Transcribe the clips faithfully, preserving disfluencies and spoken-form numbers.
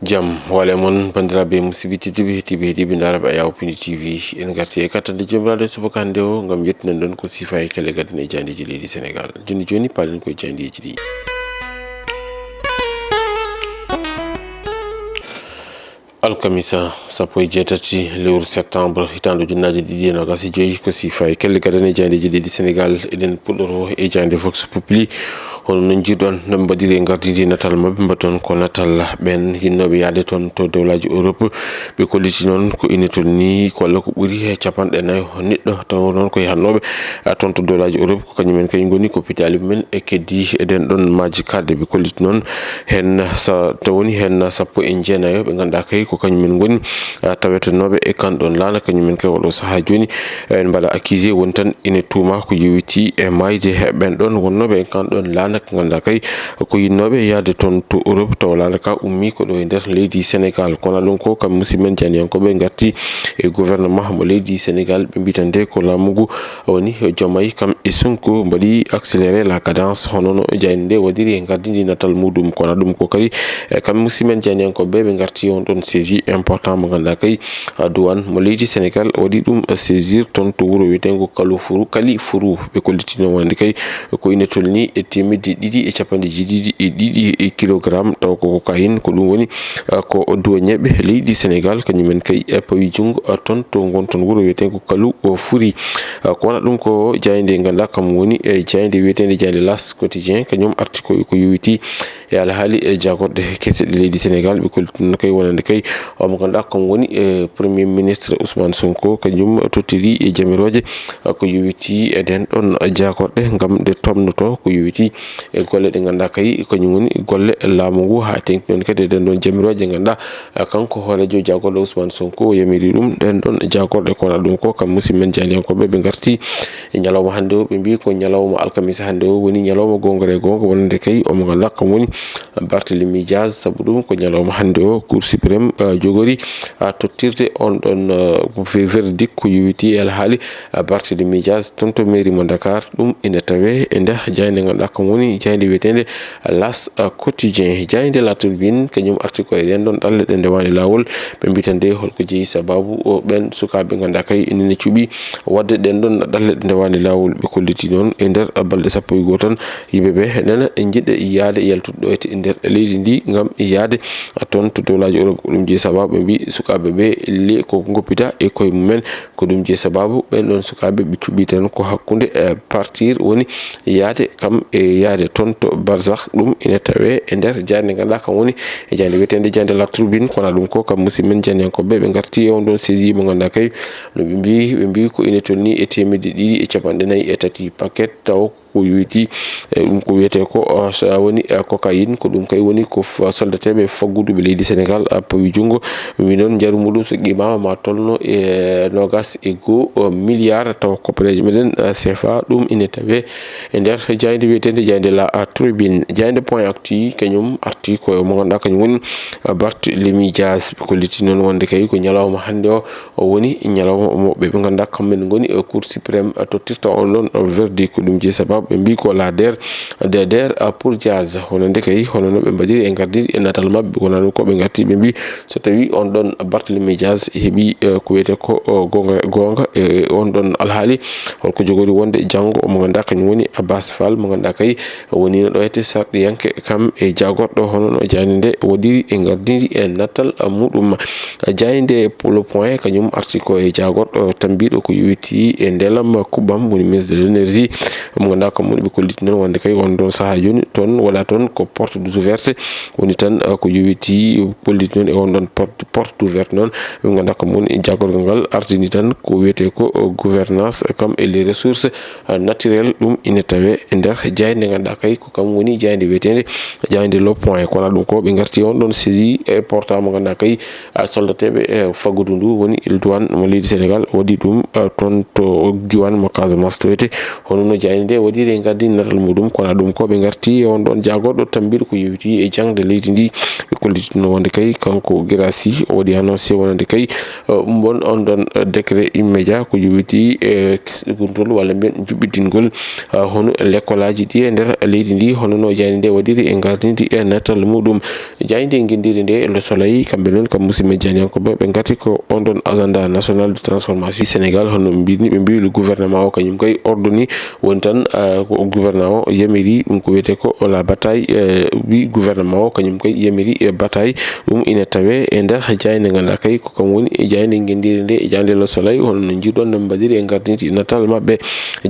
Jam wale mon, banndiraaɓe musidɓe tedduɓe, heɗiiɓe, heɗiiɓe ndaaraaɓe Ayaw Pindi T V. En ngarti e kattande Joomiraaɗo e subaka hannde o ngam yettinan ɗon ko siifa e kelle gadane e jaandeeji leydi Senegaal. Jooni jooni, paalen ko e jaandeeji ɗi. Alkamisa sappo e jeetati lewru septembre, hitaande ujunnaji ɗiɗi e nogas e joyi, ko siifa e kelle gadane e jaandeeji leydi Senegaal. Eɗen puɗɗoro e jaaynde Vox Populi. Hono non jiiɗon no mbaɗiri e ngardidi natal maɓɓe, mbaɗon ko natal ɓen yinnooɓe yahde toon to dowlaaji Europe. Ɓe kolliti noon ko ine tolni ko walla ko ɓuri he capanɗe nayo neɗɗo, tawa noon ko yahannooɓe, a, toon to dowlaaji Europe, ko kañumen kay ngoni ko pitaali mumen e keddi e ɗen ɗon maaji kaaɗɗe. Ɓe kolliti noon heen sa, taw woni heen sappo e jeenayo ɓe ngannduɗaa kay ko kañumen ngoni, a, tawetenooɓe e kan ɗon laana, kañumen kay oɗo sahaa jooni, en mbaɗa accusé woni tan ine tuuma ko yowiti e maayde he ɓen ɗon wonnooɓe e kan ɗon laana, ko ngannduɗaa kay ko yinnooɓe yahde toon to Europe, tawa laana ka ummii ko ɗo e nder leydi Senegaal. Kono ɗum ko kam musidɓe men jaaniyankooɓe ngarti e gouvernement mo leydi Senegaal, ɓe mbiyi tan nde ko laamu ngu woni jomaay kam e Sonko mbaɗi accéléré la cadence, hono no jaaynde nde waɗiri e ngardidi natal muɗum. Kono ɗum ko kadi, e kam musidɓe men jaaniyankooɓe ɓe ngarti on ɗon saisie important mo ngannduɗaa kay, a, douane mo leydi Senegaal waɗi ɗum saisir toon to wuro wiyeteengo Kalifuru, Kalifuru. Ɓe kolliti noon wonde kay ko ine tolni e teemedde ɗiɗi e capanɗe jeeɗiɗi e ɗiɗi e kilogramme, taw ko cocaïne, ko ɗum woni, a, ko douanier ɓe leydi Senegaal, kañumen kay, e, pawi junngo, a, toon to ngon toon wuro wiyeteengo Kalu o Furi. A, ko wona ɗum ko jaaynde ngannduɗaa kam woni, e, jaaynde wiyeteende jaaynde L'As Quotidien, kañum arti ko, ko yowiti e alhaali e jaagorɗe kese ɗe leydi Senegaal. Ɓe kolliti noon kay wonande kay omo ngannduɗaa kam woni, e, Premier Ministre Ousmane Sonko, kañum tottiri e jamirooje, a, ko yowiti e ɗen ɗon jaagorɗe ngam nde tomnoto ko yowiti e golle ɗe ngannduɗaa kay kañum woni golle laamu ngu, haa teŋti noon kadi e ɗen ɗon jamirooje ngannduɗaa, a, kanko hooreejo jaagorɗe Ousmane Sonko o yamiri ɗum ɗen ɗon jaagorɗe. Kono ɗum ko kam musidɓe men jaaniyankooɓe ɓe ngarti e ñalawma hannde o, ɓe mbiyi ko ñalawma alkamisa hannde o woni ñalawma goongre goonga wonande kay omo ngannduɗaa kam woni Barthélemy Diaz. Sabu ɗum ko ñalawma hannde o Cour suprême, a, jogori, a, tottirde on ɗon, a, ve-, verdict ko yowiti e alhaali, a, Barthélemy Diaz toon to mairie mo Dakar. Ɗum ina tawe e nder jaaynde ngannduɗaa kam woni jaaynde wiyeteende L'As, a, Quotidien. Jaaynde La Tribune kañum arti ko e ɗen ɗon ɗalle ɗe ndewaani laawol. Ɓe mbiyi tan nde holko jeyi sababu o ɓen sukaaɓe ngannduɗaa kay ina ne cuɓi waɗde ɗen ɗon ɗalle ɗe ndewaani laawol. Ɓe kolliti noon e nder balɗe sappo e goo tan yimɓe ɓe nana e njiɗa yahde yaltude ɗo e nder leydi ndi ngam yahde toon to dowlaaji Europe. Ko ɗum jeyi sababu ɓe mbiyi sukaaɓe ɓe le ko ngoppita e koye mumen. Ko ɗum jeyi sababu ɓen ɗon sukaaɓe ɓe cuɓi tan ko hakkunde, e, partir woni yahde kam e yahde toon to Barzakh. Ɗum ina tawe e nder jaaynde ngannduɗaa kam woni e jaaynde wiyeteende jaaynde La Tribune. Kono ɗum ko kam musidɓe men jaaniyankooɓe ɓe ngarti e on ɗon saisie mo ngannduɗaa kay no ɓe mbiyi, ɓe mbiyi ko ine tolni e teemedde ɗiɗi e capanɗe nayi e tati paquet, taw ko yowiti e ɗum ko wiyetee ko, o, so a woni, e, cocaïne, ko ɗum kay woni ko f-, soldateeɓe fagguduɓe leydi Senegaal, a, pawi junngo. Wi noon njaru muɗum so qimaama ma tolno e noogas e goo, o, milliard taw koppareeje meɗen, a, C F A. Ɗum ine tawe e nder jaaynde wiyeteende jaaynde La, a, Tribune. Jaaynde Point Actu kañum arti ko mo ngannduɗaa kañum woni, a, Barthélemy Diaz. Ɓe kolliti noon wonde kay ko ñalawma hannde o o woni ñalawma mo ɓe, ɓe ngannduɗaa kamɓe ne ngoni e Cour suprême, a, tottirta on ɗon, a, verdict. Ko ɗum jeyi sababu ɓe mbiyi ko la der, de der, a, pour Diaz. Hono nde kay, hono no ɓe mbaɗiri e ngardiri e natal maɓɓe, kono ɗum ko ɓe ngarti ɓe mbiyi so tawi on ɗon Barthélemy Diaz heɓi, e, ko wiyetee ko, o, goonga, goonga e on ɗon alhaali, holko jogori wonde janngo, mo ngannduɗaa kañum woni Abass Fall, mo ngannduɗaa kay woni no ɗo ete sarɗiyanke kam e jaagorɗo hono no jaaynde nde waɗiri e ngardiri e natal muɗum. Jaaynde Le Point kañum arti ko e jaagorɗo tambiiɗo ko yowiti e ndelam kuɓɓam woni ministre de l'énergie. Mo ngannduɗaa kam woni ɓe kolliti noon wonde kay on ɗon sahaa jooni toon waɗa toon ko porte ouverte woni tan, a, ko yowiti kolliti noon e on ɗon porte, porte ouverte noon. Ɓe ngannduɗaa kam woni jaagorɗo ngal ardini tan ko wiyetee ko, o, gouvernance kam e les ressources, a, naturelles. Ɗum ina tawe e nder jaaynde ngannduɗaa kay ko kam woni jaaynde wiyeteende jaaynde Le Point. Kono ɗum ko ɓe ngarti on ɗon saisie e porta mo ngannduɗaa kay, a, soldateeɓe, e, faggudu ndu woni douane mo leydi Senegaal waɗi ɗum, a, toon to diiwaan mo Casamance to wiyetee. Hono no jaaynde nde waɗiri e ngardini natal muɗum, kono ɗum ko ɓe ngarti e on ɗon jaagorɗo tambiiɗo ko yowiti e jaŋde leydi ndi. Ɓe Kollitino wonde kay kanko Guirassy o waɗi annoncé wonande kay, eh, ɗum ɗon on ɗon, eh, décret immédiat ko yowiti e kisgol walla mbiyen juɓɓitingol, eh, hono lekkolaaji ɗi e nder leydi ndi, hono no jaaynde nde waɗiri e ngardiindi e natal muɗum. Jaaynde ngenndiri nde Le Soleil, kamɓe noon kam musidɓe jaayniyankooɓe, ɓe ngarti ko on ɗon agenda national de transformation Sénégal, hono mbini ɓe mbi le gouvernement o kañum kay ordonné woni tan, ah, ko gouvernement o yamiri ɗum ko wiyetee ko la bataille, eh, wi gouvernement o kañum kay yamiri e bataille. Ɗum ina tawee e nder jaaynde ngannduɗaa kay ko kam woni jaaynde ngenndiri nde e jaaynde Le Soleil, hono no njiɗon no mbaɗiri e ngardiindi natal maɓɓe.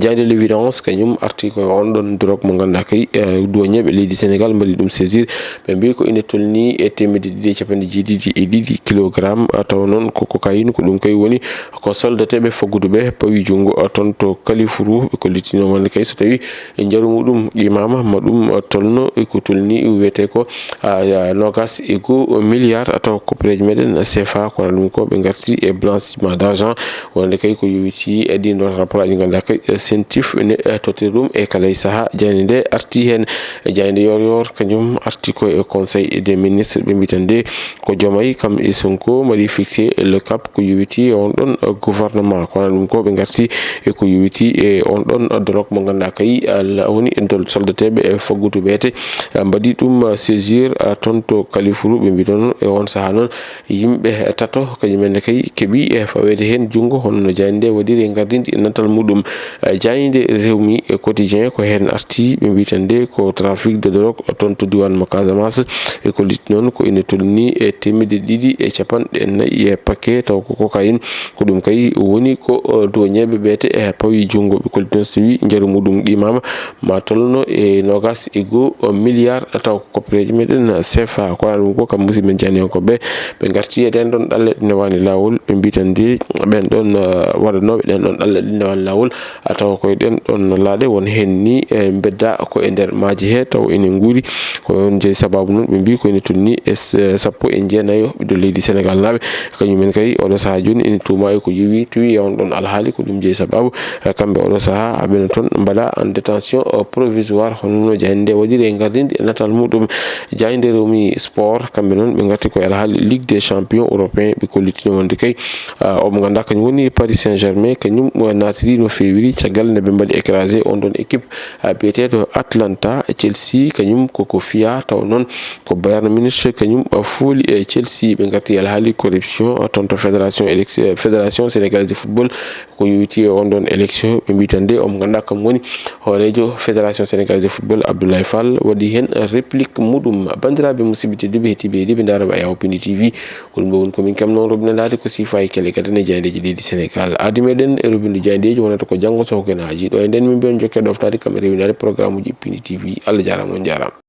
Jaaynde L'Évidence kañum arti ko on ɗon drogue mo ngannduɗaa kay, eh, douanier ɓe leydi Sénégal mbaɗi ɗum saisir. Ɓe mbi ko ina tolni e teemedde ɗiɗi e capanɗe jeeɗiɗi e ɗiɗi kilogramme, ah, tawa noon ko cocaïne, ko ɗum kay woni ko soldateeɓe faggudu ɓe pawi junngo, ah, toon to Kalifuru. Ɓe kollitino wonde kay so tawi njaru muɗum qimaama ma ɗum, ah, tolno e ko tolni wiyetee ko, ah, nogas e goo milliard, ah, tawa koppereeji meɗen C F A, kono ɗum ko ɓe ngarti e blanchiment d'argent. Wonde kay ko yowiti e ɗin ɗon rapport aji ngannduɗaa kay, eh, CENTIF ne, eh, tottiri ɗum e kala e sahaa. Jaaynde nde arti heen, jaaynde Yoor Yoor kañum arti ko e Conseil des ministres, ɓe mbi tan nde ko Diomaye kam e Sonko mbaɗi fixé le cap ko yowiti e on ɗon gouvernement. Kono ɗum ko ɓe ngarti e ko yowiti e on ɗon drogue mo ngannduɗaa kay, ah, la woni e dol soldateeɓe e faggudu ɓeete, ah, mbaɗi ɗum, ah, saisir, ah, toon to Kalifuru. Ɓe mbi ɗon e on sahaa noon yimɓe tato kañum en ne kay keɓi e faweede heen junngo, hono no jaaynde nde waɗiri e ngardiindi e natal muɗum. Eh, jaaynde Rewmi Quotidien ko heen arti, ɓe mbi tan nde ko trafic de drogue toon to diiwaan mo Casamance. E ko litti noon ko ina tolni e teemedde ɗiɗi e capanɗe nayi e paquet, taw ko cocaïne. Ko ɗum kay woni ko, eh, douanier ɓe ɓeete e pawi junngo. Ɓe kolliti noon so tawi njaru muɗum qimaama ma tolno e nogas e goo milliard, taw ko koppereeji meɗen C F A. Kono ɗum ko kam musidɓe jaayniyankooɓe ɓe ngarti e ɗen ɗon ɗalle ɗe ndewaani laawol. Ɓe mbi tan nde ɓen ɗon, eh, waɗanooɓe ɗen ɗon ɗalle ɗe ndewaani laawol, a tawa koye ɗen ɗon laaɗe won heen ni, eh, mbedda ko e nder maaje he taw ene nguuri. Ko on jeyi sababu noon ɓe mbi ko ene tolni e s-, sappo e jeenayo ɓiɗɗo leydi Sénégal naaɓe. Kañum en kay oɗo sahaa jooni ene tuuma e ko yowi tuwi e on ɗon alhaali, ko ɗum jeyi sababu, eh, kamɓe oɗo sahaa ɓe no toon mbaɗa en détention, eh, provisoire, hono no jaaynde nde waɗiri e ngardiindi e natal muɗum. Jaaynde Rewmi Sport, kamɓe noon ɓe ngarti ko e alhaali Ligue des Champions européens, ɓe kollitino wonde kay, ah, omo ngannduɗaa kañum woni Paris Saint-Germain, kañum naatiri no feewiri caggal nde ɓe mbaɗi écrasé on ɗon équipe, ah, biyeteeɗo Atlanta. Chelsea kañum koko fiya, taw noon ko Bayern Munich kañum, ah, fooli e Chelsea. Ɓe ngarti e alhaali corruption, ah, toon to fédération élec-, fédération sénégalaise de football. Ko yowiti e on ɗon élection, ɓe mbi tan nde omo ngannduɗaa kam woni hooreejo Fédération Sénégalaise de Football, Abdoulaye Fall, waɗi heen réplique muɗum. Banndiraaɓe musidɓe tedduɓe, heɗtiiɓe, heɗiiɓe ndaarooɓe Ayaw Pindi T V, ko ɗum ɗo woni ko min kam noon robinandaade ko siifa e kele gadane jaayndeeji leydi Sénégal. Aadi meɗen e robindu jaayndeeji wonata ko janngo so ko ena aji. Ɗo e nden min mbiyon jokke ɗoftaade kam e rewindaade programme uji Pindi T V. Allah jaaraama, on jaaraama.